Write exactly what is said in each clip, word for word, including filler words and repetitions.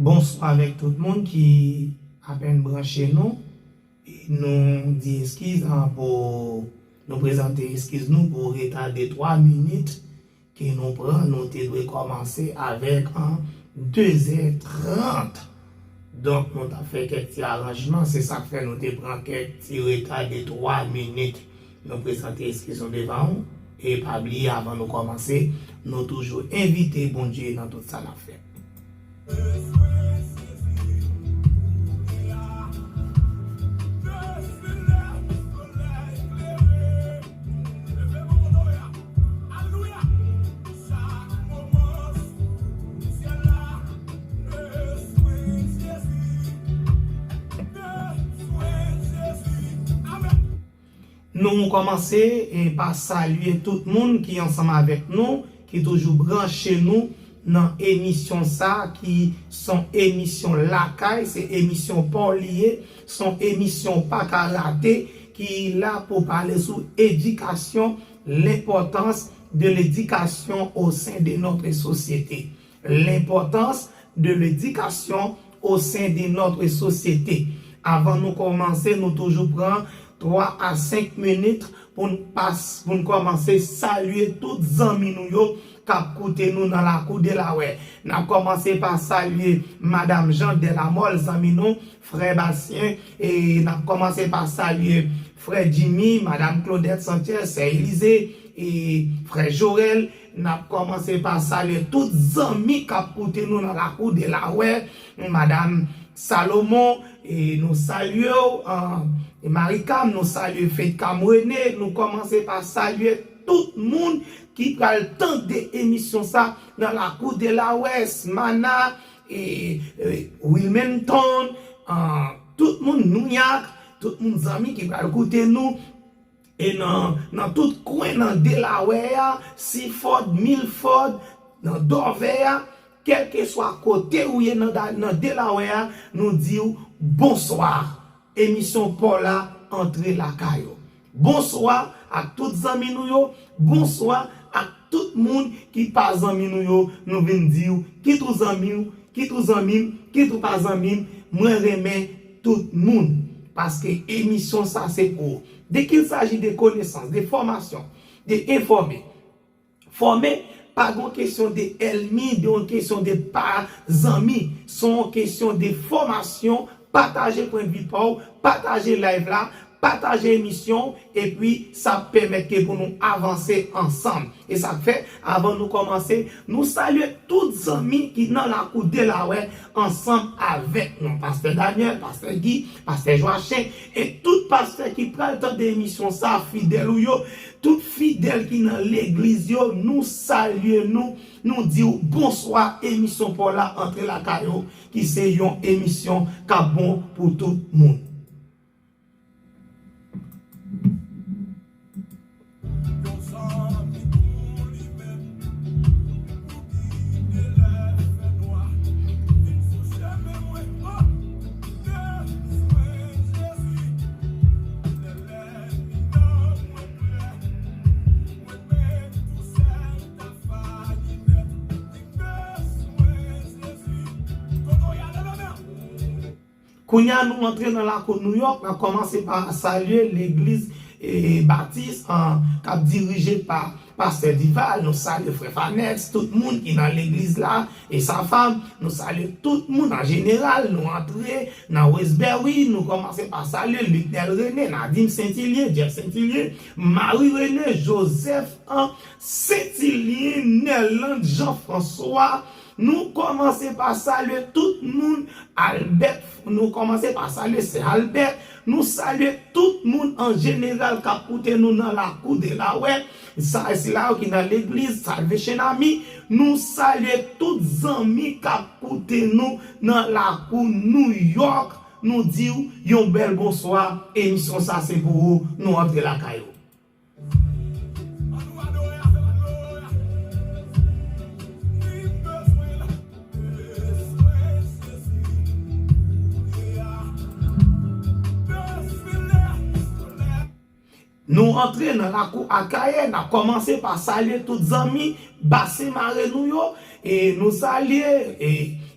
Bonswa avèk tout moun ki apèn branche nou. E nou di eskiz, an, pou nou prezante eskiz nou pou reta de twa minit ke nou pran. Nou te dwe kòmanse avèk, an, de zè trant. Donk, nou t ap fè kèk ti aranjman, se sa k fè nou te pran kèk ti reta de twa minit. Nou prezante eskiz nou devan ou. E pa bliye, avan nou kòmanse, nou toujou envite Bondye nan tout sa n ap fè. Nou kòmanse, e, pa salye tout moun ki ansanm avèk nou, ki toujou branche nou nan emisyon sa, ki s on emisyon lakay, se emisyon pa w li ye, s on emisyon w pa ka rate, ki la pou pale sou edikasyon, l'importance de l'éducation au sein de notre société. L'importance de l'éducation au sein de notre société. Avan nou kòmanse, nou toujou pran twa a senk minit pou n pas, pou n kòmanse salye tout zanmi nou yo k ap koute nou nan lakou Delaware. N ap kòmanse pa salye Madam Jean Delamol, zanmi nou, frè Basyen, e n ap kòmanse pa salye frè Jimmy, Madam Claudette Sanchez, sè Elize, e frè Jorel. N ap kòmanse pa salye tout zanmi k ap koute nou nan lakou Delaware, Madam Salomon, e nou salye w, an, e Maricam, nou salye Faith Cam René, nou kòmanse pa salye tout moun ki pral tande emisyon sa nan lakou Delaware, Smana, e, e, Wilmington, an, tout moun Nouyòk, tout moun zanmi ki pral koute nou, e nan, nan tout kwen nan Delaware a, Seaford, Milford, nan Dover a, kèlkeswa kote ou ye nan, nan Delaware a, nou di w bonswa. Emisyon pa w la antre lakay ou. Bonswa ak tout zanmi nou yo, bonswa ak tout moun ki pa zanmi nou yo, nou vin di w, kit ou zanmi w, kit ou zanmi m, kit ou pa zanmi m, mwen renmen tout moun. Paske emisyon sa se pou ou. Dès qu'il s'agit de connaissances, de formation, de informer. Fòme pa gon kesyon de ènmi, de yon kesyon de pa zanmi. Se yon kesyon de fòmasyon. Pataje pwennvi pa w, pataje live la, pataje emisyon, epi sa ap pèmèt ke pou nou avanse ansanm. E sa k fè, avan nou kòmanse, nou salye tout zanmi ki nan lakou Delaware ansanm avèk nou. Pastè Daniel, pastè Guy, pastè Joachin, e tout pastè ki pral tande emisyon sa, fidèl ou yo, tout fidèl ki nan legliz yo, nou salye nou, nou di w bonswa, emisyon pa w la antre lakay ou, ki se yon emisyon k ap bon pou tout moun. Kounye a, nou antre nan lakou Nouyòk, n ap kòmanse pa salye legliz, e, batis, an, k ap dirije pa pastè Dival, nou salye frè Fanex, tout moun ki nan legliz la, e sa fam, nou salye tout moun an jeneral, nou antre nan Westbury, nou kòmanse pa salye Lucnel René, Nadim Saint-Hilaire, Jeff Saint-Hilaire, Marie René, Joseph, an, Saint-Hilaire, Nerland, Jean-François, nou kòmanse pa salye tout moun, Albert, nou kòmanse pa salye sè Albert, nou salye tout moun an jeneral k ap koute nou nan lakou Delaware, sa, sila yo ki nan legliz Salvation Army, nou salye tout zanmi k ap koute nou nan lakou Nouyòk, nou di w yon bèl bonswa, emisyon sa se pou ou, nou antre lakay ou. Nou antre nan lakou Akayè, n ap kòmanse pa salye tout zanmi Basen Mare nou yo, e nou salye, e,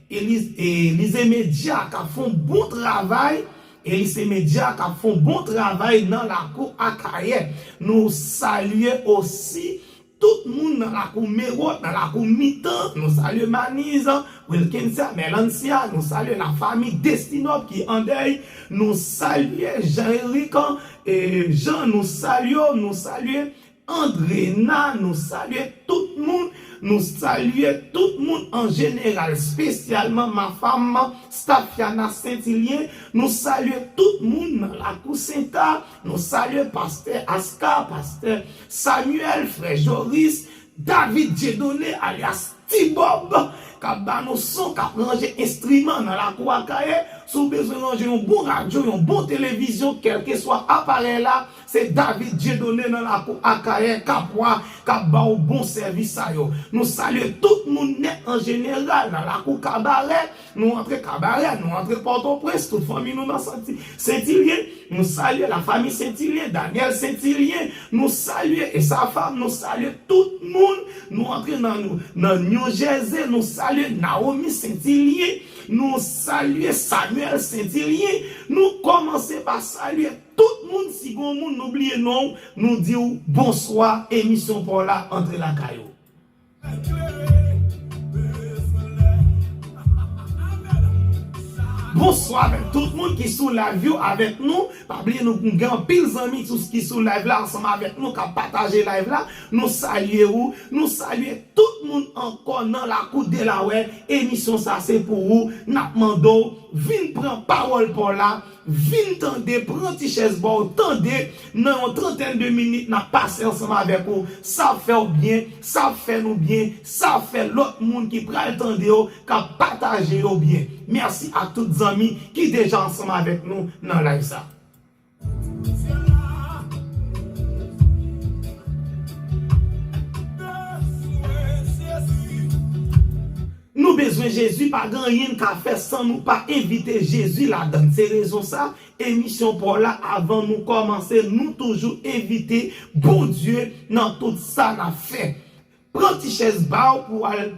Elize Medya k ap fè yon bon travay. Elize Medya k ap fè yon bon travay nan lakou Akayè. Nou salye osi tout moun nan lakou Mewòt, nan lakou Mitan. Nou salye Maniz, Wilkinsia, Melancia. Nou salye lafanmi Destinop ki an dèy. Nou salye Jean Eric, e, Jean, nou salye w, nou salye Andrena, nou salye tout moun, nou salye tout moun an jeneral, espesyalman ma fam Stafiana Sentilyen, nou salye tout moun nan lakou Senta, nou salye pastè Aska, pastè Samuel, frè Joris, David Dieudonné alyas Ti Bob k ap ba nou son, k ap ranje enstriman nan lakou Akayè. Si w bezwen ranje yon bon radyo, yon bon televizyon, kèlkeswa aparèy la, se David Dieudonné nan lakou Akayè, Kapwa, k ap ba w bon sèvis sa yo. Nou salye tout moun nèt an jeneral nan lakou Kabarè. Nou antre Kabarè, nou antre Pòtoprens, tout fanmi nou nan Senti-, Sentilyen. Nou salye lafanmi Sentilyen, Daniel Sentilyen. Nou salye Esafam, nou salye tout moun. Nou antre nan, nan New Jersey, nou salye Naomi Sentilyen. Nou salye Samuel Sentilyen. Nou kòmanse pa salye tout moun, si gon moun nou bliye non, nou di w bonswa, emisyon pa w la antre lakay ou. Bonswa avèk tout moun ki sou live yo avèk nou. Pa bliye nou gen anpil zanmi sou, ki sou live la ansanm avèk nou, k ap pataje live la. Nou salye ou, nou salye tout moun ankò nan lakou Delaware. Emisyon sa se pou ou. N ap mande w vin pran pawòl pa w la. Vin tande, pran ti chèz ba w, tande. Nan yon trantèn de minit, n ap pase ansanm avèk ou. Sa ap fè w byen, sa ap fè nou byen, sa ap fè lòt moun ki pral tande yo, k ap pataje yo byen. Mèsi ak tout zanmi ki deja ansanm avèk nou nan live sa. Nou bezwen Jezi, pa gen anyen n ka fè san nou pa envite Jezi ladan l. Se rezon sa, emisyon pa w la, avan nou kòmanse, nou toujou envite Bondye nan tout sa n ap fè. Pran ti chèz ba w pou w al,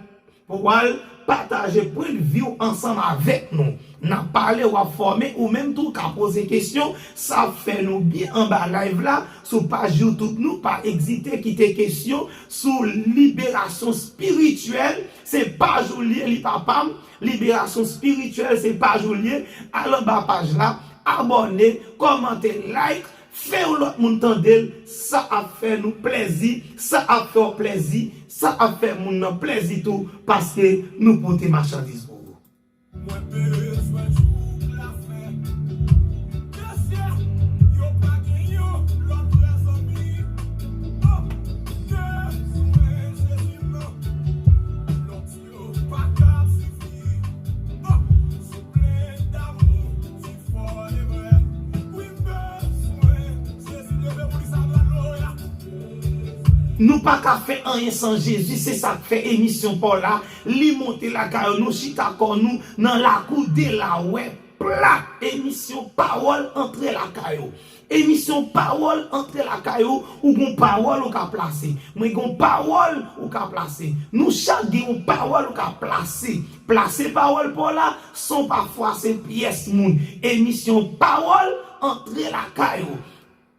pou w al pataje pwennvi w ansanm avèk nou. N ap pale, w ap fòme, ou menm tou ka poze kesyon. Sa ap fè nou byen anba live la. Sou paj YouTube nou, pa ezite kite kesyon sou liberasyon espirityèl. Se paj ou l ye, li pa pa m. Liberasyon espirityèl, se paj ou l ye. Al anba paj la, abòne, kòmante, like, fè yon lòt moun tande l. Sa ap fè nou plèzi, sa ap fè w plèzi, sa ap fè moun nan plèzi tou, paske nou pote machandiz pou ou. Mwen bezwen jouk lafen. Mesye, yo pa gen yon lòt vrè zanmi. Oh, bezwen Jezi, non. Lòt yo pa ka sifi. Oh, sou plen damou, ti fò e vrè. Wi, m bezwen Jezi, leve pou li sa, alelouya. Nou pa ka fè anyen san Jezi, se sa k fè emisyon pa w la, li monte lakay ou, nou chita kò nou nan lakou Delaware plat, emisyon Pawòl Antre Lakay ou. Emisyon Pawòl Antre Lakay ou, ou gon pawòl ou ka plase. Mwen gon pawòl ou ka plase. Nou chak gen yon pawòl ou ka plase. Plase pawòl pa w la, san w pa fwase pyès moun. Emisyon Pawòl Antre Lakay ou.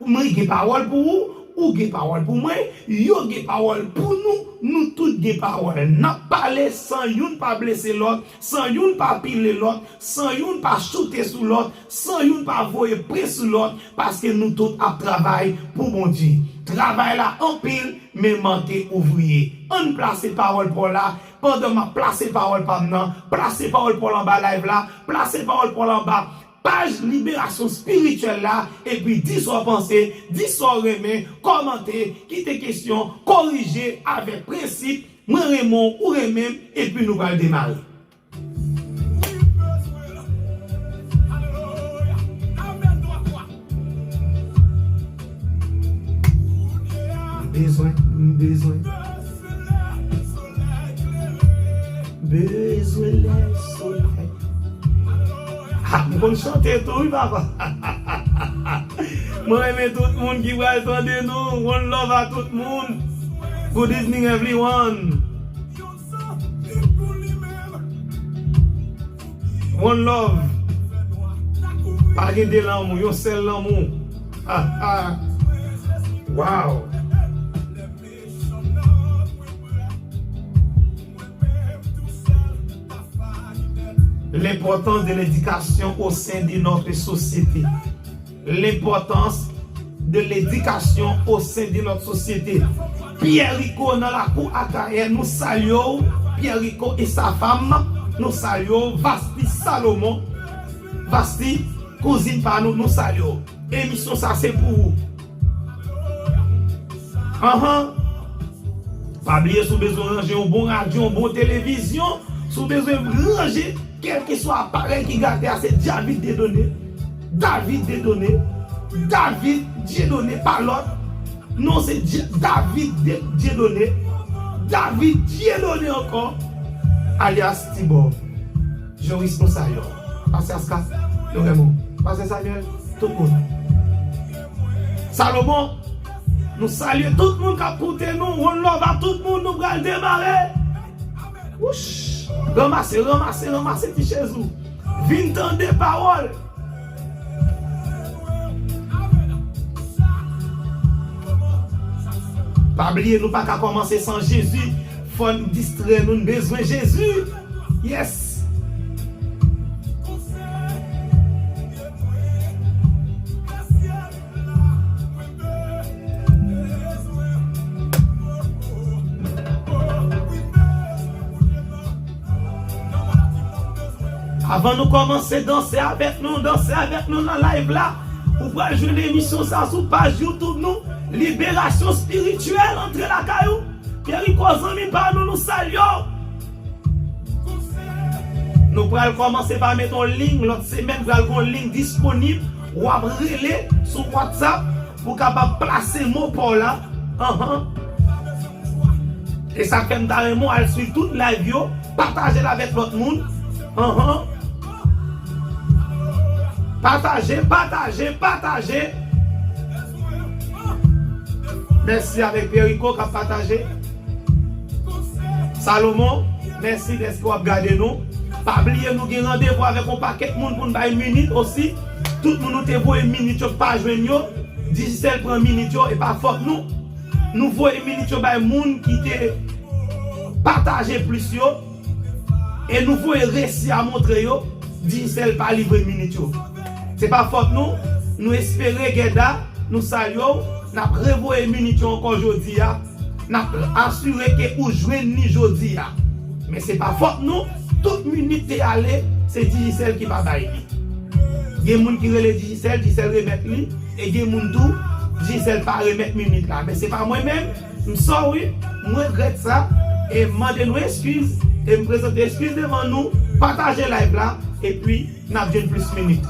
Mwen gen pawòl pou ou, ou gen pawòl pou mwen, yo gen pawòl pou nou, nou tout gen pawòl. N ap pale san youn pa blese lòt, san youn pa pile lòt, san youn pa choute sou lòt, san youn pa voye pre sou lòt, paske nou tout ap travay pou Bondye. Travay la anpil, men manke ouvriye. Ann plase pawòl pa w la, pandan m ap plase pawòl pa m nan, plase pawòl pa w la anba live la, plase pawòl pa w la anba paj liberasyon espirityèl la, epi di sa w panse, di sa w renmen, kòmante, kite kesyon, korije avèk prensip. Mwen renmen w, ou renmen m, epi nou pral demare. Bezwen, m bezwen. Bezwen lè solèy. Ah, m konn chante tou, wi, papa. Mwen renmen tout moun ki pral tande nou. One love a tout moun. Good evening, everyone. Yon san li pou li menm. One love. Pa gen de lanmou, yon sèl lanmou. Ha, ha. Wow. L'importance de l'éducation au sein de notre société. L'importance de l'éducation au sein de notre société. Pierre Rico nan lakou Akayè, nou salye w. Pierre Rico et sa femme, nou salye w. Vasti Salomon, Vasti, kouzin pa nou, nou salye w. Emisyon sa se pou ou. Anhan. Pa bliye, si w bezwen ranje yon bon radyo, yon bon televizyon, si w bezwen ranje kèlkeswa aparèy ki gate a, se David Dieudonné. David Dieudonné. David Dieudonné, pa lòt. Non, se Di- David Di- Dieudonné. David Dieudonné ankò, alyas Tibò. Joris, nou salye w. Pastè Aska, nou renmen w. Pastè Samuel, tout moun. Salomon, nou salye tout moun k ap koute nou. One love a tout moun, nou pral demare. Wouch! Ranmase, ranmase, ranmase ti chèz ou. Vin tande pawòl. Pa bliye, nou pa ka kòmanse san Jezi. Fò n distrè nou, n bezwen Jezi. Yes. Avan nou kòmanse, danse avèk nou, danse avèk nou nan live la. Ou pral jwenn emisyon sa sou paj YouTube nou, Liberasyon Espirityèl, antre lakay ou. Pierre Rico, zanmi pa nou, nou salye w. Nou pral kòmanse pa mete yon liy, lòt semèn pral gen yon liy disponib, w ap rele sou WhatsApp pou w kapab plase mo pa w la. Anhan. E sa k fè m ta renmen w al swiv tout live yo, pataje l avèk lòt moun. Anhan. Pataje, pataje, pataje. Mèsi avèk Pierre Rico k ap pataje. Salomon, mèsi dèske w ap gade nou. Pa bliye, nou gen randevou avèk yon pakèt moun pou n bay minit osi. Tout moun nou te voye minit yo pa jwenn yo. Digicel pran minit yo, e pa fòt nou. Nou voye minit yo bay moun ki te pataje plis yo. E nou voye resi a montre yo, Digicel pa livre minit yo. Se pa fòt nou, nou espere Gèda, nou salye w, n ap revoye minit yo ankò jodi a, n ap asire ke ou jwenn li jodi a. Men se pa fòt nou, tout minit te ale, se Digicel ki pa bay li. Gen moun ki rele Digicel, Digicel remèt li, e gen moun tou, Digicel pa remèt minit la. Men se pa mwen menm, m sorry, m regrèt sa, e m mande nou eskiz, e m prezante eskiz devan nou, pataje live la, epi n ap jwenn plis minit.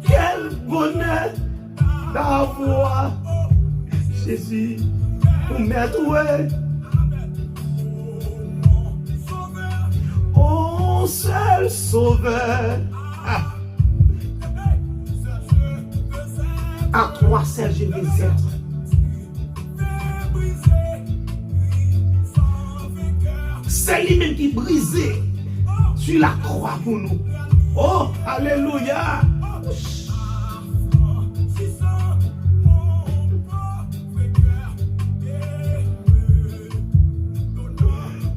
Quel bonheur d'avoir Jésus pour maître, ouais. Un seul sauveur. Ah. À toi seul je veux être. Se li menm ki brize sou lakwa pou nou. Oh, alelouya!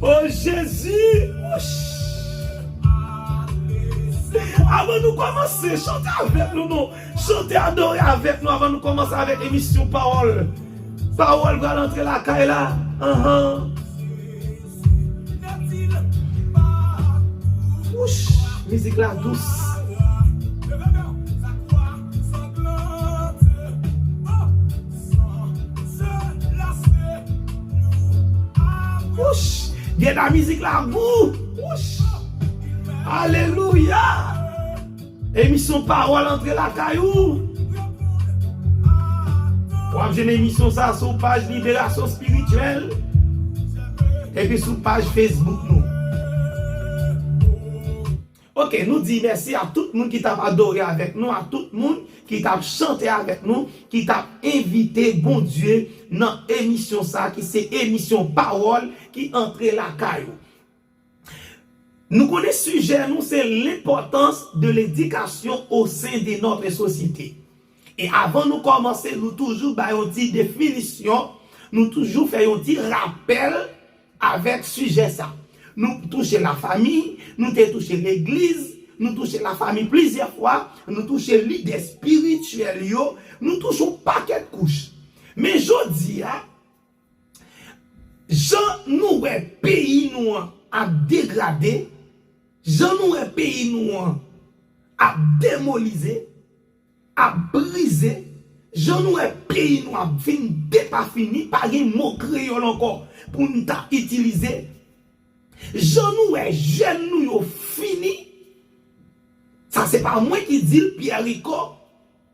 Oh, Jezi! Avan nou kòmanse, chante avèk nou, non. Chante, adore avèk nou avan nou kòmanse avèk emisyon pawòl. Pawòl pral antre lakay la. Anhan. Wouch, mizik la dous. Wouch, Gèda, mizik la gou. Wouch. Alelouya. Emisyon Pawòl antre lakay ou. W ap jwenn emisyon sa sou paj Liberasyon Espirityèl epi sou paj Facebook nou. Ok, nou di mèsi a tout moun ki t ap adore avèk nou, a tout moun ki t ap chante avèk nou, ki t ap envite Bondye nan emisyon sa a, ki se emisyon Pawòl ki antre lakay ou. Nou konnen sijè nou se l'importance de l'éducation au sein de notre société. E avan nou kòmanse, nou toujou bay yon ti definisyon, nou toujou fè yon ti rapèl avèk sijè sa. Nou touche lafanmi, nou te touche legliz, nou touche lafanmi plizyè fwa, nou touche lidè espirityèl yo, nou touche yon pakèt kouch. Men jodi a, jan nou wè peyi nou an ap degrade, jan nou wè peyi nou an ap demolize, ap brize, jan nou wè peyi nou ap vin depafini, pa gen mo kreyòl ankò pou n ta itilize, jan nou wè jèn nou yo fini, sa se pa mwen ki di l, Pierre Rico,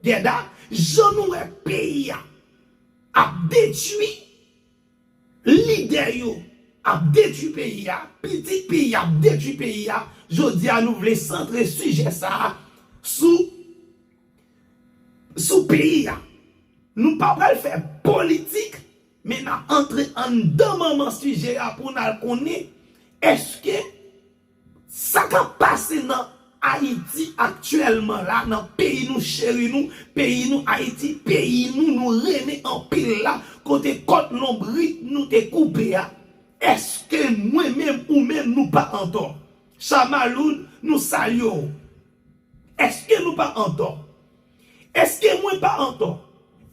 Guedda, jan nou wè peyi a ap detwi, lidè yo ap detwi peyi a, pitit peyi a ap detwi peyi a, jodi a nou vle santre sijè sa a sou, sou peyi a. Nou pa pral fè politik, men n ap antre anndan manman sijè a pou n al konnen èske sa k ap pase nan Ayiti aktyèlman la, nan peyi nou cheri nou, peyi nou Ayiti, peyi nou nou renmen anpil la, kote kòt lonbrit nou te koupe a, èske mwen menm ou menm nou pa antò? Chama Loud, nou salye w. Èske nou pa antò? Èske mwen pa antò?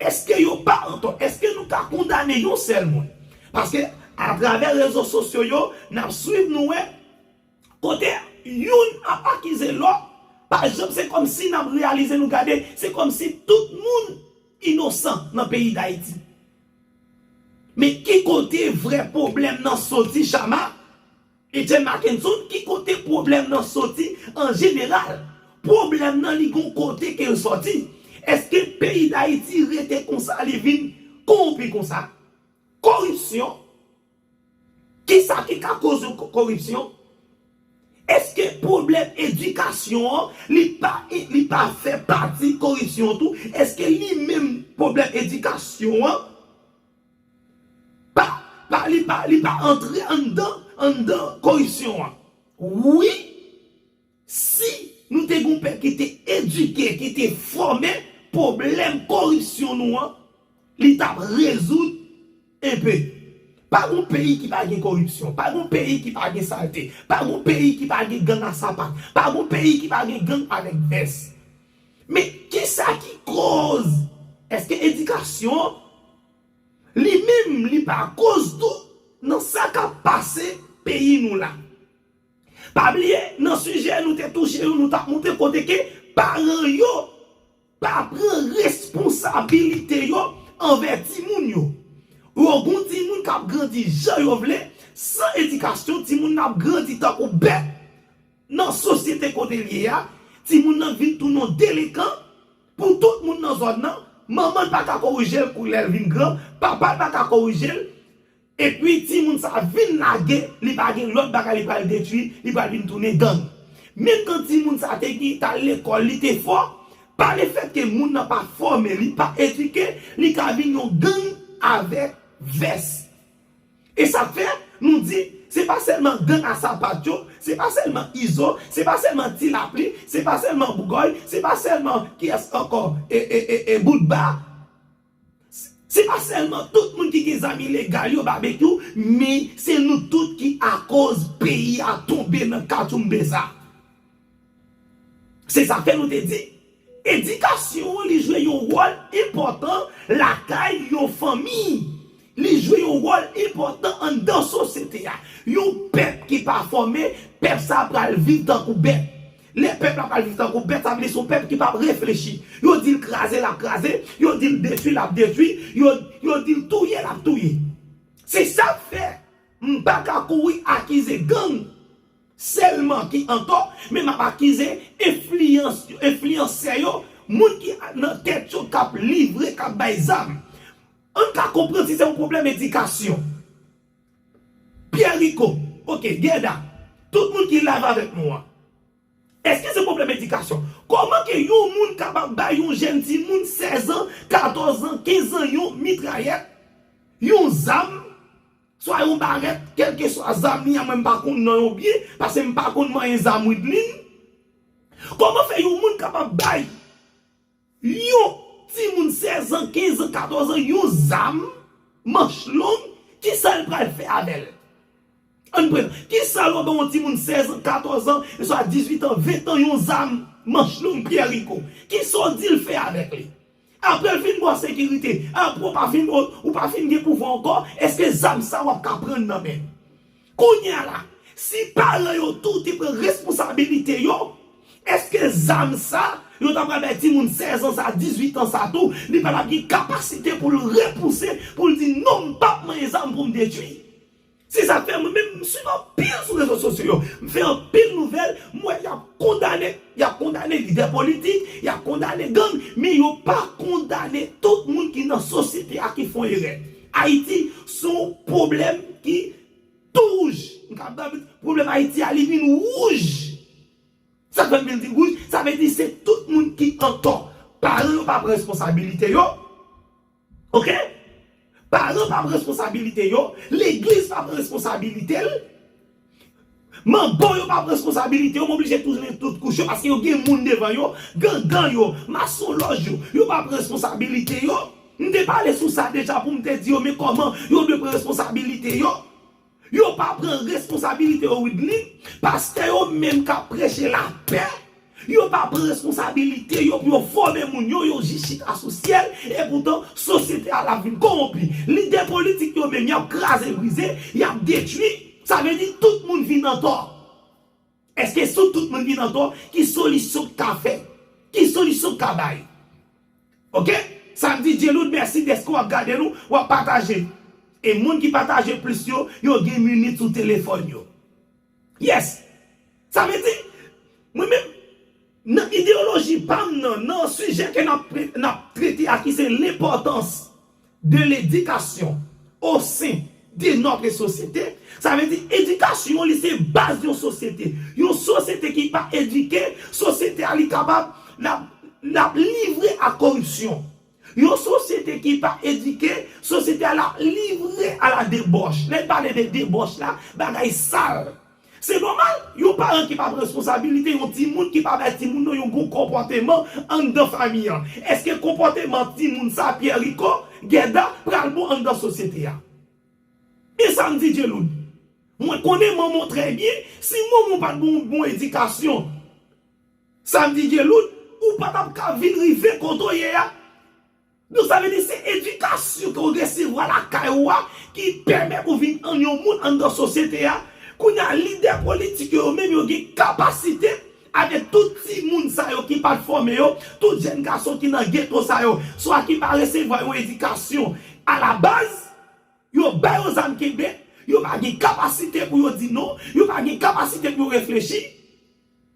Èske yo pa antò? Èske nou ka kondane yon sèl moun? Paske atravè rezo sosyo yo, n ap swiv, nou wè kote youn ap akize lòt. Pa egzanp, se kòmsi n ap reyalize, nou gade, se kòmsi tout moun inosan nan peyi Dayiti. Men ki kote vrè pwoblèm nan soti, Chama? Etienne Mackenson, ki kote pwoblèm nan soti an jeneral? Pwoblèm nan, li gon kote ke l sòti. Èske peyi Dayiti rete konsa, li vin kowonpi konsa? Koripsyon. Kisa ki ka koz yon ko-, koripsyon? Èske pwoblèm edikasyon an, li pa, li pa fè pati koripsyon tou? Èske li menm pwoblèm edikasyon an pa, pa, li pa, li pa antre anndan, anndan koripsyon an? Wi, si nou te gen yon pèp ki te edike, ki te fòme, pwoblèm koripsyon nou an, li t ap rezoud enpe. Pa gen yon peyi ki pa gen koripsyon, pa gen yon peyi ki pa gen salte, pa gen yon peyi ki pa gen gang a sapat, pa gen yon peyi ki pa gen gang avèk vès. Men kisa ki koz? Èske edikasyon li menm, li pa koz tou nan sa k ap pase peyi nou la? Pa bliye, nan sijè nou te touche yo, nou t ap montre kote ke paran yo pa pran responsabilite yo anvè timoun yo. Yo gon timoun k ap grandi jan yo vle, san edikasyon, timoun nan ap grandi tankou bèt nan sosyete kote l ye a, timoun nan vin tounen yon delenkan pou tout moun nan zòn nan, manman l pa ka korije l kou lè l vin gran, papa l pa ka korije l, epi timoun sa vin lage, li pa gen lòt bagay, li pral detwi, li pral vin tounen gang. Menm kan timoun sa te gen, t al lekòl, li te fò, pa lefètke moun nan pa fòme, li pa edike, li ka vin yon gang avèk vès. E sa k fè, nou di, se pa sèlman gang a sapat yo, se pa sèlman Izo, se pa sèlman Ti Lapli, se pa sèlman Bougòy, se pa sèlman kiyès ankò, e, e, e, e Boutba. Se pa sèlman tout moun ki gen zam ilegal yo, Babekyou, men se nou tout ki akoz peyi a tonbe nan katchoumbe sa. Se sa fè nou te di, edikasyon an, li jwe yon wòl enpòtan lakay yon fanmi. Li jwe yon wòl enpòtan anndan sosyete a. Yon pèp ki pa fòme, pèp sa a pral viv tankou bèt. Lè pèp la pral viv tankou bèt, sa vle di se yon pèp ki p ap reflechi. Yo di l kraze, l ap kraze. Yo di l detwi, l ap detwi. Yo, yo di l touye, l ap touye. Se sa k fè m pa ka kouri akize gang sèlman ki antò, men m ap akize enfliyans-, enfliyansè yo, moun ki nan tèt yo k ap livre, k ap bay zam. Ann ka konprann si se yon pwoblèm edikasyon. Pierre Rico, ok, Guedda, tout moun ki live avèk nou an. Èske se pwoblèm edikasyon? Kòman ke yon moun kapab bay yon jèn timoun sèz an, katòz an, kenz an yon mitrayèt, yon zam, swa yon barèt, kèlkeswa zam li a, mwen m pa konn non yo byen, paske m pa konn manyen zam Widlin. Kòman fè yon moun kapab bay yon timoun sèz an, kenz an, katòz an, yon zam manch long, kisa l pral fè avè l? Ann pran, kisa lè w ban yon timoun sèz an, katòz an, swa dizuit an, ven an, yon zam manch long Pierre Rico? Kisa w di l fè avèk li? Apre l fin ba w sekirite, apre w pa fin, ou pa fin gen pouvwa ankò, èske zam sa w ap ka pran nan men l? Kounye a la, si paran yo tou te pran responsabilite yo, èske zam sa yo ta pral bay timoun sèz an sa, dizuit an sa tou, li pa t ap gen kapasite pou l repouse, pou l di non, m p ap manyen zam pou m detwi? Se sa k fè mwen menm m swiv anpil sou rezo sosyo yo, m fè anpil nouvèl, m wè y ap kondane, y ap kondane lidè politik, y ap kondane gang, men yo pa kondane tout moun ki nan sosyete a ki fè yon erè. Ayiti se yon pwoblèm ki tou wouj. M ka ba pwoblèm Ayiti a, li vin wouj. Sa k fè m vin di wouj, sa vle di se tout moun ki antò. Paran yo pa pran responsabilite yo. Oke? Paran pa pran responsabilite yo, legliz pa pran responsabilite l. Manbo yo pa pran responsabilite yo, m oblije tounen tout kouch yo, paske yo gen moun devan yo, gangan yo, masonlòj yo, yo pa pran responsabilite yo. M te pale sou sa deja pou m te di yo, men kòman yo dwe pran responsabilite yo. Yo pa pran responsabilite yo, Widlin. Pastè yo menm k ap preche lapè, yo pa pran responsabilite yo pou yo fòme moun yo, yo jis chita sou syèl, epoutan sosyete a la vin kowonpi. Lidè politik yo menm, y ap kraze brize, y ap detwi. Sa vle di tout moun vin antò. Èske si tout moun vin antò, ki solisyon k ka fè? Ki solisyon k ka bay? Oke? Samdi Djeloud, mèsi dèske w ap gade nou, w ap pataje. E moun ki pataje plis yo, yo gen minit sou telefòn yo. Yes! Sa vle di, mwen menm, nan ideyoloji pa m nan, nan sijè ke n ap, n ap trete a ki se lenpòtans de l'éducation au sein de notre société. Sa vle di, edikasyon, li se baz yon sosyete. Yon sosyete ki pa edike, sosyete a li kapab, l ap, l ap livre a koripsyon. Yon sosyete ki pa edike, sosyete a l ap livre a la debòch. Lè n pale de debòch la, bagay sal. Se nòmal, yon paran ki pa pran responsabilite, yon timoun ki pa bay timoun nan yon bon konpòteman anndan fanmi an. Èske konpòteman timoun sa, Pierre Rico, Guedda, pral bon anndan sosyete a? E sa m di Djeloud. Mwen konnen manman w trè byen, si manman w pa t bon, bon edikasyon, sa m di Djeloud, ou pa t ap ka vin rive kote w ye a. Donk, sa vle di se edikasyon ke w resevwa lakay ou a ki pèmèt ou vin an yon moun anndan sosyete a. Kounye a, lidè politik yo, yo menm, yo gen kapasite avèk tout timoun sa yo ki pa t fòme yo, tout jèn gason ki nan geto sa yo, swa ki pa resevwa yon edikasyon alabaz, yo ba yo zam kenbe, yo pa gen kapasite pou yo di non, yo pa gen kapasite pou yo reflechi.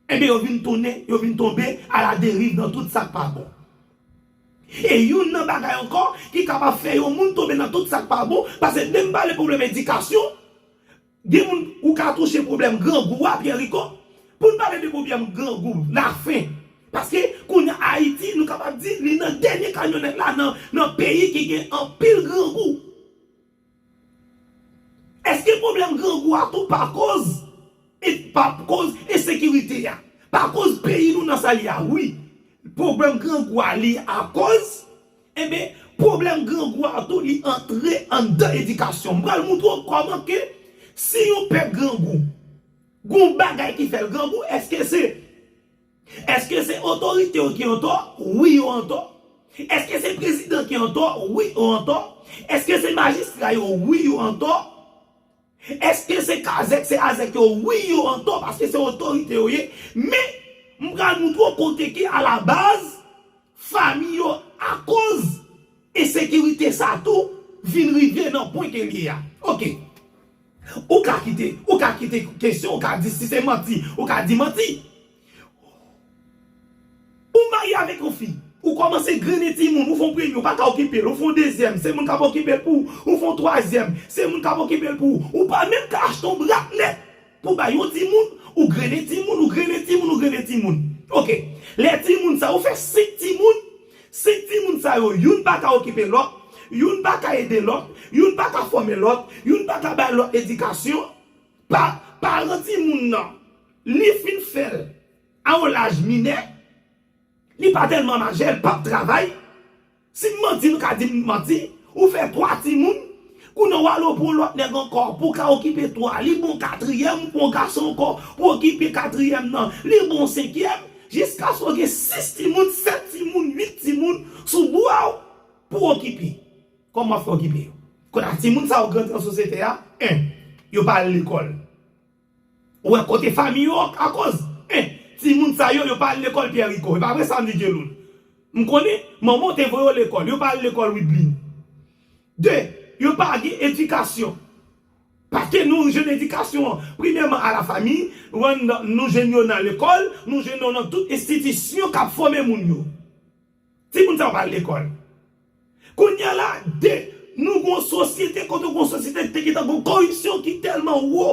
Enben, yo vin tounen, yo vin tonbe a la deriv nan tout sa k pa bon. E youn nan bagay ankò ki kapab fè yon moun tonbe nan tout sa k pa bon, paske lè m pale pwoblèm edikasyon, gen moun ou ka touche pwoblèm grangou a, Pierre Rico. Pou n pale de pwoblèm grangou, lafen. Paske kounye a Ayiti, nou kapab di, li nan dènye kamyonèt la nan, nan peyi ki gen anpil grangou. Èske pwoblèm grangou a tou pa koz, e pa koz ensekirite a? Pa koz peyi nou nan sa li a? Wi, pwoblèm grangou a li akoz, enben, pwoblèm grangou a tou li antre anndan edikasyon. M pral montre w kòman ke si yon pèp grangou, gon bagay ki fè l grangou, èske se Èske se otorite yo ki antò? Wi, yo antò. Èske se prezidan ki antò? Wi, yo antò. Èske se majistra yo? Wi, yo antò. Èske se kazèk, se azèk yo? Wi, yo antò, paske se otorite yo ye. Men, m pral montre w kote ke alabaz, fanmi yo, akoz ensekirite sa tou vin rive nan pwen ke l ye a. Oke. Ou ka kite, ou ka kite kesyon, ou ka di si se manti, ou ka di manti. Ou marye avèk yon fi, ou kòmanse grennen timoun, ou fè yon premye, ou pa ka okipe l, ou fè yon dezyèm, se moun k ap okipe l pou ou, ou fè yon twazyèm, se moun k ap okipe l pou ou, ou pa menm ka achte yon braslè pou bay yon timoun, Ou grennen timoun, ou grennen timoun, ou grennen timoun. Oke. Lè timoun sa, ou fè senk timoun, senk timoun sa yo, youn pa ka okipe lòt, youn pa ka ede lòt, youn pa ka fòme lòt, youn pa ka bay lòt edikasyon. Pa, paran timoun nan, li fin fè l a yon laj minè, li pa tèlman majè, li p ap travay. Si m manti, nou ka di m manti. Ou fè twa timoun, kounye a w ale w pran lòt nèg ankò pou w ka okipe twa. Li bon katriyèm, ou pran yon gason ankò pou okipe katriyèm nan. Li bon senkyèm, jiskaske w gen sis timoun, sèt timoun, uit timoun sou bra w pou okipe. Kòman w ap fè okipe yo? Kounye a timoun sa yo grandi nan sosyete a, en, yo pa al lekòl. Ou wè kote fanmi yo akoz? En, timoun sa yo, yo pa al lekòl Pierre Rico. E pa vre sa m di Djeloul? M konnen, manman w te voye yo lekòl. Yo pa al lekòl Widlin. De, yo pa gen edikasyon. Paske nou jwenn edikasyon an, premyèman, a la fami, nou jwenn yo nan lekòl, nou jwenn yo nan tout enstitisyon k ap fòme moun yo. Timoun sa yo pa al lekòl. Kounye a la, de, nou gon sosyete, kote gon sosyete te gentan gon koripsyon ki tèlman wo.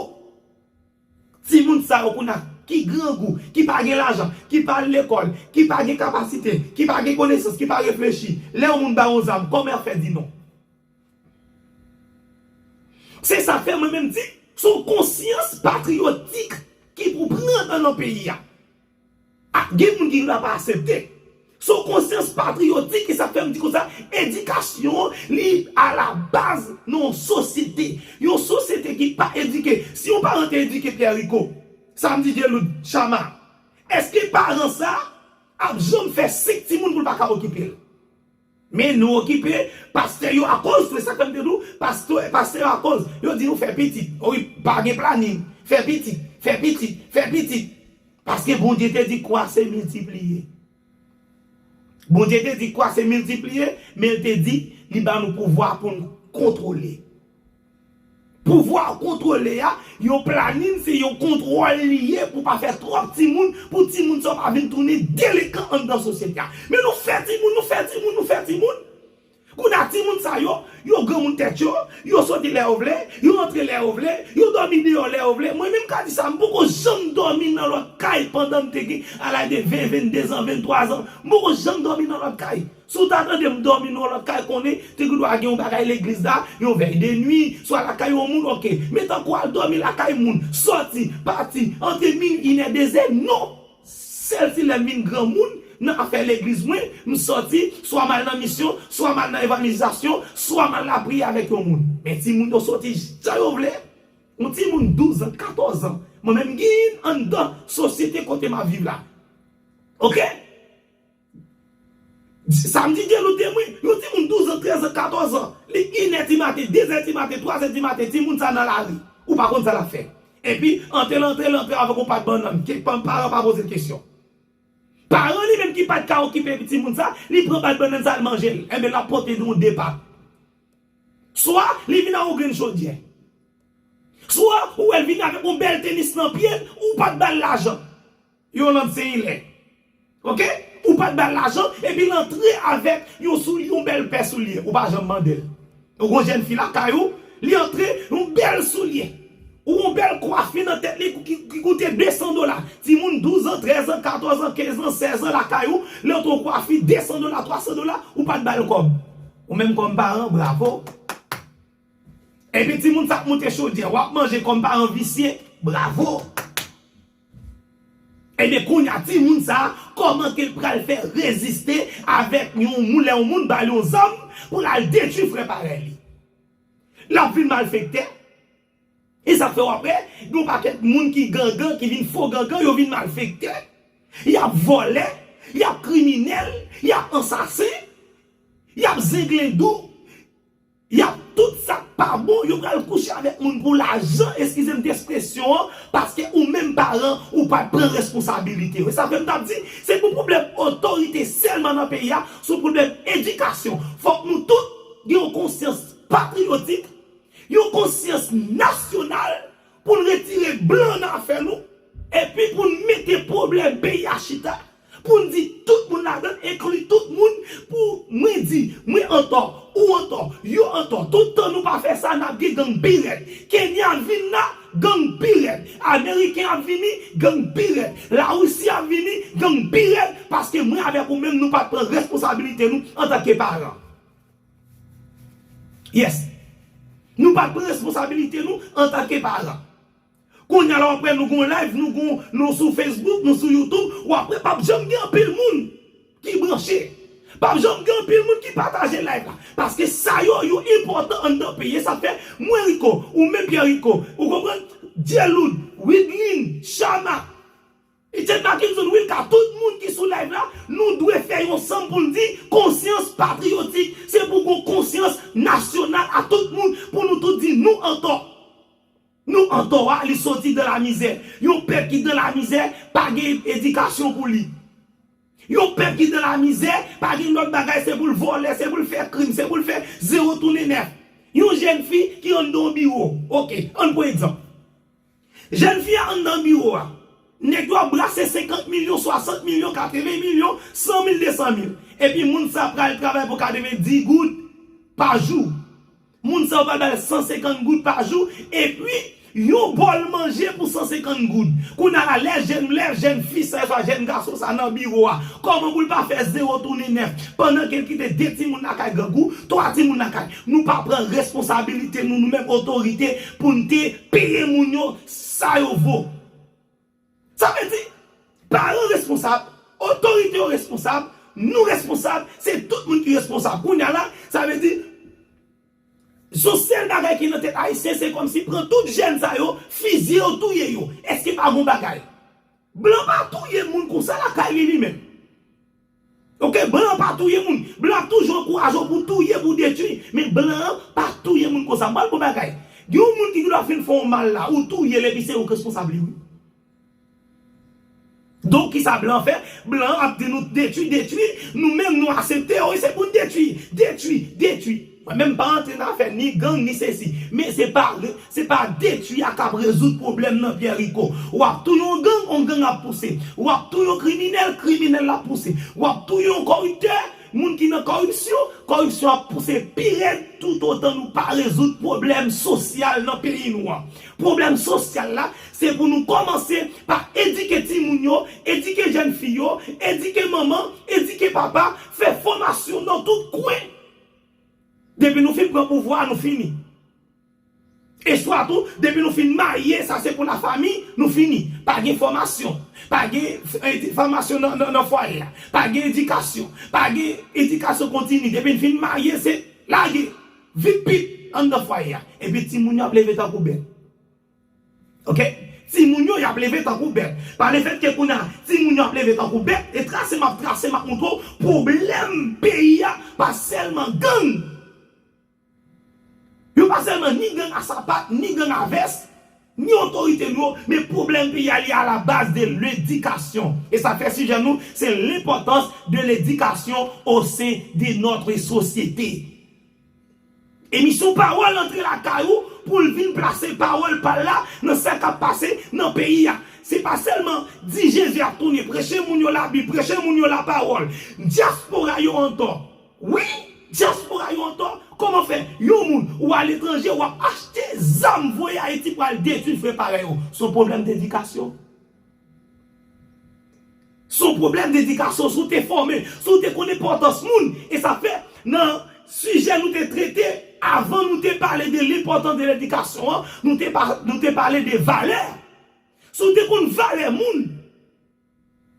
Timoun sa yo kounye a ki grangou, ki pa gen lajan, ki pa al lekòl, ki pa gen kapasite, ki pa gen konesans, ki pa reflechi. Lè yon moun ba yon zam, kòman y ap fè di non? Se sa fè mwen menm di, se yon konsyans patriyotik ki pou pran nan, nan peyi a. A, gen moun ki va pa aksepte. Se yon konsyans patriyotik, e sa fè m di konsa, edikasyon, li a la baz nan yon sosyete. Yon sosyete ki pa edike. Si yon paran te edike Pierre Rico, sa m di Djeloul, Chama, èske paran sa ap janm fè senk timoun pou l pa ka okipe l? Men nou okipe pastè yo akoz, se sa k fè m te di w, pastè, pastè yo akoz. Yo di nou fè pitit. Wi, pa gen planin. Fè pitit, fè pitit, fè pitit. Paske Bondye te di kwase, miltipliye. Bondye te di kwase, miltipliye, men l te di li ba nou pouvwa pou n kontwole. Pouvwa kontwole a, yon planin se yon kontwòl li ye pou pa fè twòp timoun, pou timoun sa yo pa vin tounen delenkan anndan sosyete a. Men nou fè timoun, nou fè timoun, nou fè timoun. Kounye a timoun sa yo, yo granmoun tèt yo, yo soti lè yo vle, yo antre lè yo vle, yo dòmi deyò lè yo vle. Mwen menm ka di sa, m poko janm dòmi nan lòt kay pandan m te gen a laj de ven, venndezan, venntwazan. M poko janm dòmi nan lòt kay. Si w ta tande m dòmi nan yon lòt kay, konnen te gendwa gen yon bagay legliz la, yon vèy de nwi, swa lakay yon moun, oke. Men tankou al dòmi lakay moun, sòti, pati, antre minwi, inè, dezè, non. Sèl si lè m vin granmoun, nan afè legliz mwen, m sòti, swa m al nan misyon, swa m al nan evanjelizasyon, swa m al lapriyè avèk yon moun. Men timoun yo soti jan yo vle. Yon timoun douz an, katòz an, mwen menm m gen anndan sosyete kote m ap viv la. Oke? Samdi Djeloul te mwen, yon timoun douz an, trèz an, katòz an, li inè dimaten, dezè dimaten, twazè dimaten, timoun sa nan lari. Ou pa konn sa l ap fè. Epi, antre l antre, l antre avèk yon pat bannann. Ke pa, paran pa poze l kesyon. Paran li menm ki pa t ka okipe timoun sa, li pran pat bannann sa, l manje l. Enben, l ap pote nou de pat. Swa, li vin ak yon grenn chodyè. Swa, ou wè l vin avèk yon bèl tenis nan pye l, ou pa t ba l lajan. Yolande Saint Hilaire. Oke? Ou pa t ba l lajan, epi l antre avèk yon soulye, yon bèl pè soulye. Ou pa janm mande l. Ou gon jèn fi lakay ou, li antre, yon bèl soulye. Ou yon bèl kwafi nan tèt li ki, ki koute de san dola. Timoun douz an, trèz an, katòz an, kenz an, sèz an lakay ou, li antre yon kwafi de san dola, twa san dola, ou pa t ba l kòb. Ou menm kòm paran, bravo. Epi timoun sa ap moute chodyè, w ap manje kòm paran visye, bravo. Ebyen, kounye a, timoun sa a, kòman ke l pral fè reziste avèk yon moun, lè yon moun ba l yon zam pou l al detwi frè parèy li? L ap vin malfektè. E sa k fè w ap wè, gen yon pakèt moun ki gangan, ki vin fo gangan, yo vin malfektè. Y ap vòlè, y ap kriminèl, y ap ansasen, y ap zenglendou. Y ap tout sa k pa bon, yo pral kouche avèk moun pou lajan, eskize m de ekspresyon an, paske ou menm paran, ou pa t pran responsabilite w. E sa fè m t ap di, se pou pwoblèm otorite sèlman nan peyi a, se yon pwoblèm edikasyon. Fòk nou tout gen yon konsyans patriyotik, yon konsyans nasyonal, pou n retire blan nan afè nou, epi pou n mete pwoblèm peyi a chita, Pou n di tout moun ladan, enkli tout moun, pou mwen di, mwen antò, ou antò, yo antò. Tout tan nou pa fè sa, n ap gen gang pi rèd. Kenya vin la, gang pi rèd. Ameriken ap vini, gang pi rèd. Larisi ap vini, gang pi rèd. Paske mwen avèk ou menm, nou pa t pran responsabilite nou antanke paran. Yes. Nou pa t pran responsabilite nou antanke paran. Kounye a la w ap wè nou gon live, nou gon, nou sou Facebook, nou sou YouTube, w ap wè p ap janm gen anpil moun ki branche. P ap janm gen anpil moun ki pataje live la. Paske sa yo, yo enpòtan anndan peyi. E sa fè, mwen Rico, ou menm Pierre Rico, ou konprann? Dyeloud, Widlin, Chama, Etienne Mackenson, Wilka, tout moun ki sou live la, nou dwe fè yon sanm pou n di konsyans patriyotik. Se pou gon konsyans nasyonal a tout moun, pou nou tout di nou antò. Nou antò a, li soti dan lamizè. Yon pèp ki dan lamizè, pa gen edikasyon pou li. Yon pèp ki dan lamizè, pa gen lòt bagay, se pou l vòlè, se pou l fè krim, se pou l fè zewo tounen nèf. Yon jèn fi ki anndan yon biwo. Oke, ann pran egzanp. Jèn fi a anndan biwo a. Nèg yo ap brase senkant milyon, swasant milyon, katreven milyon, san mil, de san mil. Epi moun sa pral travay pou katreven di goud pa jou. Moun sa yo pral ba l san senkant goud pa jou, epi yon bòl manje pou san senkant goud. Kounye a la, lè jèn, lè jèn fi sa, swa jèn gason sa nan biwo a, kòman pou l pa fè zewo tounen nèf, pandan ke l kite de timoun lakay grangou, twa timoun lakay? Nou pa pran responsabilite nou, nou menm otorite, pou n te peye moun yo sa yo vo. Sa vle di, paran responsab, otorite yo responsab, nou responsab, se tout moun ki responsab. Kounye a la, sa vle di, se yon sèl bagay ki nan tèt ayisyen, se kòmsi pran tout jèn sa yo, fizye yo, touye yo. Èske pa gon bagay? Blan pa touye moun konsa lakay li, li menm. Oke, blan pa touye moun. Blan ap toujou ankouraje w pou touye, pou detwi. Men blan an pa touye moun konsa. M pral bon bagay. Gen yon moun ki gendwa fin fè yon mal la, ou touye l epi se ou k responsab li, wi. Donk, kisa blan fè? Blan ap di nou detwi, detwi. Nou menm, nou aksepte, wi, se pou n detwi, detwi, detwi. Mwen menm, m pa antre nan afè ni gang, ni sesi. Men se pa, se pa detwi a k ap rezoud pwoblèm nan, Pierre Rico. W ap touye yon gang, yon gang ap pouse. W ap touye yon kriminèl, kriminèl la ap pouse. W ap touye yon kòriptè, moun ki nan kòripsyon, kòripsyon ap pouse pi rèd toutotan nou pa rezoud pwoblèm sosyal nan peyi nou an. Pwoblèm sosyal la, se pou nou kòmanse pa edike timoun yo, edike jèn fi yo, edike manman, edike papa, fè fòmasyon nan tout kwen. Depi nou fin pran pouvwa a, nou fini. E swa tou, depi nou fin marye, sa se pou lafanmi, nou fini. Pa gen fòmasyon. Pa gen, eh, fòmasyon nan, nan, nan fwaye a. Pa gen edikasyon. Pa gen edikasyon kontini. Depi n fin marye, se lage. Vit pit anndan fwaye a. Epi timoun yo ap leve tankou bèt. Oke? Timoun yo, y ap leve tankou bèt. Pa lefètke kounye a, timoun yo ap leve tankou bèt, e trase m ap trase, m ap montre w, pwoblèm peyi a, pa sèlman gang. Yo pa sèlman ni gang a sapat, ni gang a vès, ni otorite nou yo, men pwoblèm peyi a, li a la baz de ledikasyon. E sa fè sijè nou, se l'importance de l'éducation au sein de notre société. Emisyon Pawòl antre lakay ou pou l vin plase pawòl pa l la nan sa k ap pase nan peyi a. Se pa sèlman di Jezi ap tounen, preche moun yo Labib, preche moun yo lapawòl. Dyaspora yo antò. Wi, dyaspora yo antò. Kòman fè yon moun ou aletranje, w ap achte zam voye Ayiti pou al detwi frè parèy ou? Se yon pwoblèm dedikasyon. Se yon pwoblèm dedikasyon, si w te fòme, si w te konn enpòtans moun. E sa fè, nan sijè nou te trete, avan nou te pale de lenpòtans de ledikasyon an, nou te pa, nou te pale de valè. Si w te konn valè moun,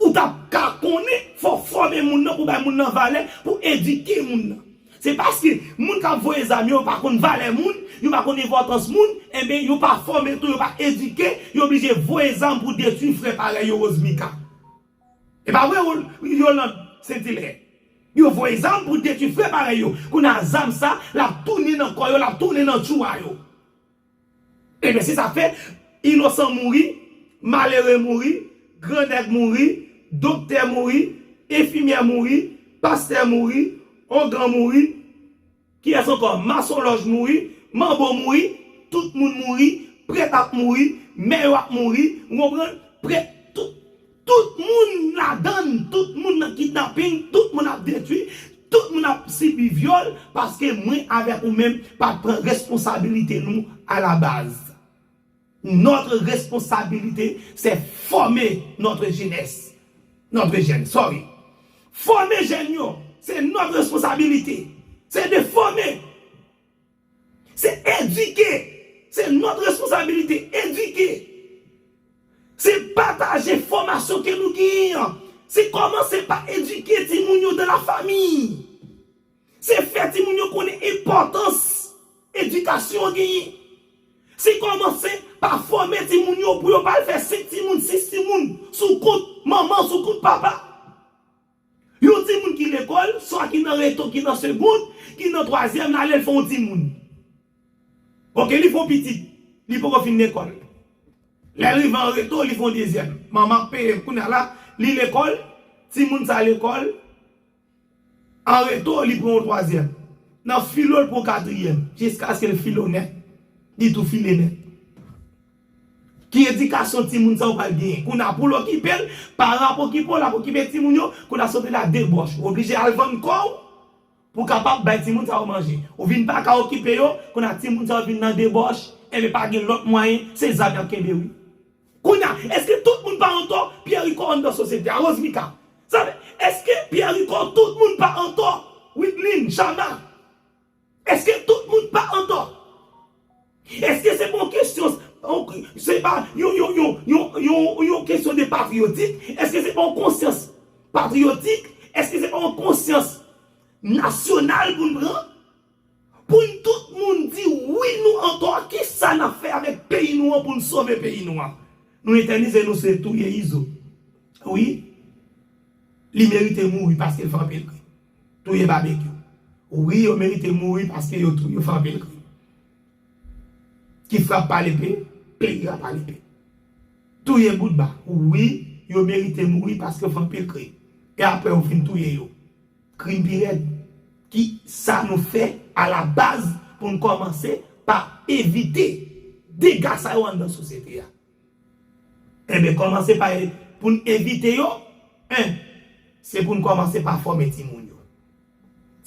ou t ap ka konnen, fò w fòme moun nan pou bay moun nan valè, pou edike moun nan. Se paske moun k ap voye zam yo, yo pa konn valè moun, yo pa konn enpòtans moun, enben, yo pa fòme tou, yo pa edike, yo oblije voye zam pou detwi frè parèy yo, Rosemika. E pa vre, Yolande Saint-Hilaire? Yo voye zam pou detwi frè parèy yo. Kounye a, zam sa, l ap tounen nan kò yo, l ap tounen nan tjou a yo. Ebyen, se sa k fè, inosan mouri, malere mouri, grannèg mouri, doktè mouri, enfimyè mouri, pastè mouri, ongan mouri, kiyès ankò? Mason lòj mouri, manbo mouri, tout moun mouri, prèt ap mouri, mè yo ap mouri, ou konprann? Prèt, tout, Tout moun ladann, tout moun nan kidnaping, tout moun ap detwi, tout moun ap sibi vyòl, paske mwen avèk ou menm pa t pran responsabilite nou à la base. Notre responsabilité, c'est former notre jeunesse. Notre jeune, sorry. Fòme jèn yo, c'est notre responsabilité. C'est de former. Se edike. Se notre responsabilité, edike. Se pataje fòmasyon ke nou genyen an. Se kòmanse pa edike timoun yo dans la famille. Se fè timoun yo konnen enpòtans edikasyon an genyen. Se kòmanse pa fòme timoun yo pou yo pa al fè senk timoun, sis timoun sou kont manman, sou kont papa. Yon timoun ki lekòl, swa ki nan reto, ki nan segond, ki nan twazyèm, l ale l fè yon timoun. Oke, li fè yon pitit, li poko fin lekòl. Lè l rive an reto, li fè yon dezyèm. Manman ap peye, kounye a la, li lekòl, timoun sa lekòl, an reto, li pran yon twazyèm. Nan filo, l pran katriyèm, jiskaske l filo nèt, li tou file nèt. Ki edikasyon timoun sa yo pral genyen? Kounye a pou l okipe l, paran ap okipe w, l ap okipe timoun yo, kounye a sot la debòch. Ou oblije al vann kò w pou w kapab bay timoun sa yo manje. Ou vin pa ka okipe yo, kounye a timoun sa yo vin nan debòch, enben pa gen lòt mwayen, se zam y ap kenbe wi. Kounye a, èske tout moun pa antò? Pierre Ricot anndan sosyete a, Rosemika. Sa vle, èske Pierre Ricot tout moun pa antò? Widlin, Chama. Èske tout moun pa antò? Èske se pa yon kesyon, se pa yon, yon, yon, yon, yon, yon kesyon de patriyotik? Èske se pa yon konsyans patriyotik? Èske se pa yon konsyans nasyonal pou n pran? Pou n tout moun di wi nou antò, kisa n ap fè avèk peyi nou an pou n sove peyi nou an? Nou etènize nou se touye Izo. Wi, li merite mouri paske l fè anpil krim. Touye Babekyou. Wi, yo merite mouri paske yo tou, yo fè anpil krim. Ki frap pa lepe, peyi a pa lepe. Touye Boutba. Wi, yo merite mouri paske yo fè anpil krim. E apre yo fin touye yo. Krim pi rèd. Ki sa nou fè a la baz pou n kòmanse pa evite dega sa yo anndan sosyete a? Enben, kòmanse pa pou n evite yo, en, se pou n kòmanse pa fòme timoun yo.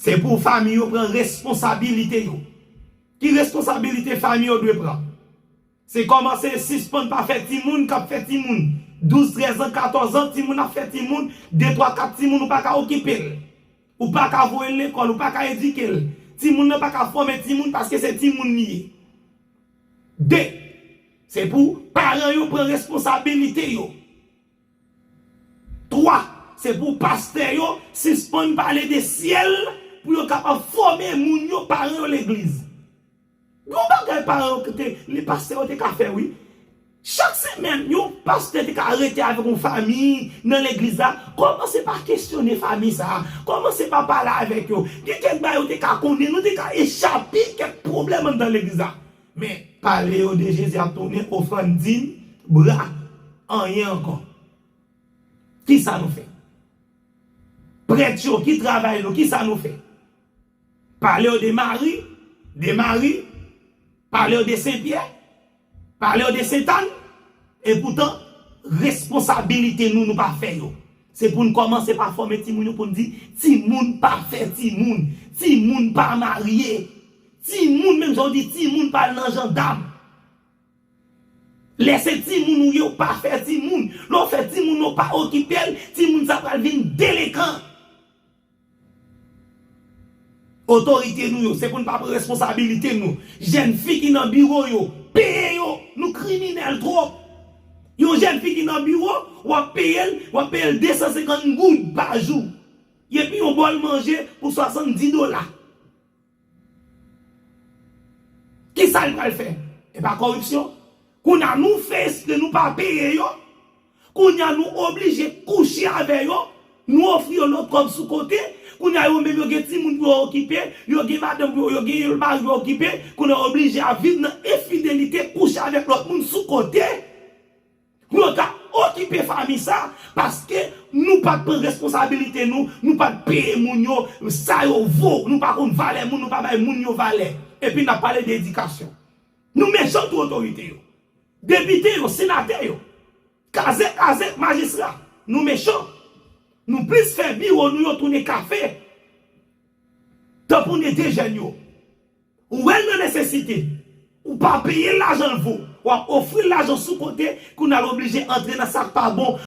Se pou fanmi yo pran responsabilite yo. Ki responsabilite fanmi yo dwe pran? Se kòmanse sispann pa fè timoun k ap fè timoun. Douz, trèz an, katòz an, timoun ap fè timoun, de, twa, kat timoun, ou pa ka okipe l. Ou pa ka voye l lekòl, ou pa ka edike l. Timoun nan pa ka fòme timoun paske se timoun li ye. De, se pou paran yo pran responsabilite yo. Twa, se pou pastè yo sispann pale de syèl pou yo kapab fòme moun yo, paran yo legliz. Yon bagay paran yo ki te, li pastè yo te ka fè wi. Chak semèn, yon pastè te ka rete avèk yon fanmi nan legliz la, kòmanse pa kesyone fanmi sa a, kòmanse pa pale avèk yo. Gen kèk bagay yo te ka konnen, nou te ka echape kèk pwoblèm anndan legliz la. Men, pale yo de Jezi ap tounen, ofrann, dim, bra, anyen ankò. Kisa nou fè? Prèt yo, ki travay nou, kisa nou fè? Pale yo de Mari, de Mari, pale yo de Senpyè, pale yo de Sentàn, epoutan, responsabilite nou, nou pa fè yo. Se pou n kòmanse pa fòme timoun yo, pou n di, timoun pa fè timoun, timoun pa marye, timoun, menm jan w di, timoun pa al nan jandam. Lè se timoun ou ye, ou pa fè timoun. Lè w fè timoun, ou pa okipe l, timoun sa pral vin delenkan. Otorite nou yo, se pou n pa pran responsabilite nou. Jèn fi ki nan biwo yo, peye yo, nou kriminèl twòp. Yon jèn fi ki nan biwo, w ap peye l, w ap peye l de san senkant goud pa jou. Epi yon bòl manje pou swasanndis dola. Kisa l pral fè? E pa kòripsyon? Kounye a nou fè espre nou pa peye yo. Kounye a nou oblije kouche avè yo. Nou ofri yo lòt kòb sou kote. Kounye a yo menm yo gen timoun pou yo okipe. Yo gen madanm pou yo, yo gen mari pou yo okipe. Kounye a yo oblije ap viv nan enfidelite, kouche avèk lòt moun sou kote. Pou yo ka okipe fanmi sa, paske nou pa t pran responsabilite nou, nou pa t peye moun yo sa yo vo, nou pa konn valè moun, nou pa bay moun yo valè. Epi n ap pale de edikasyon. Nou mechan tou otorite yo. Depite yo, senatè yo. Kazèk, kazèk, majistra. Nou mechan. Nou plis fè biwo nou yo tounen kafe. Tanpounen de jèn yo. Ou wè l nan nesesite. Ou pa peye l lajan l vo. W ap ofri l lajan sou kote, kounye a l oblije antre nan sa k pa bon.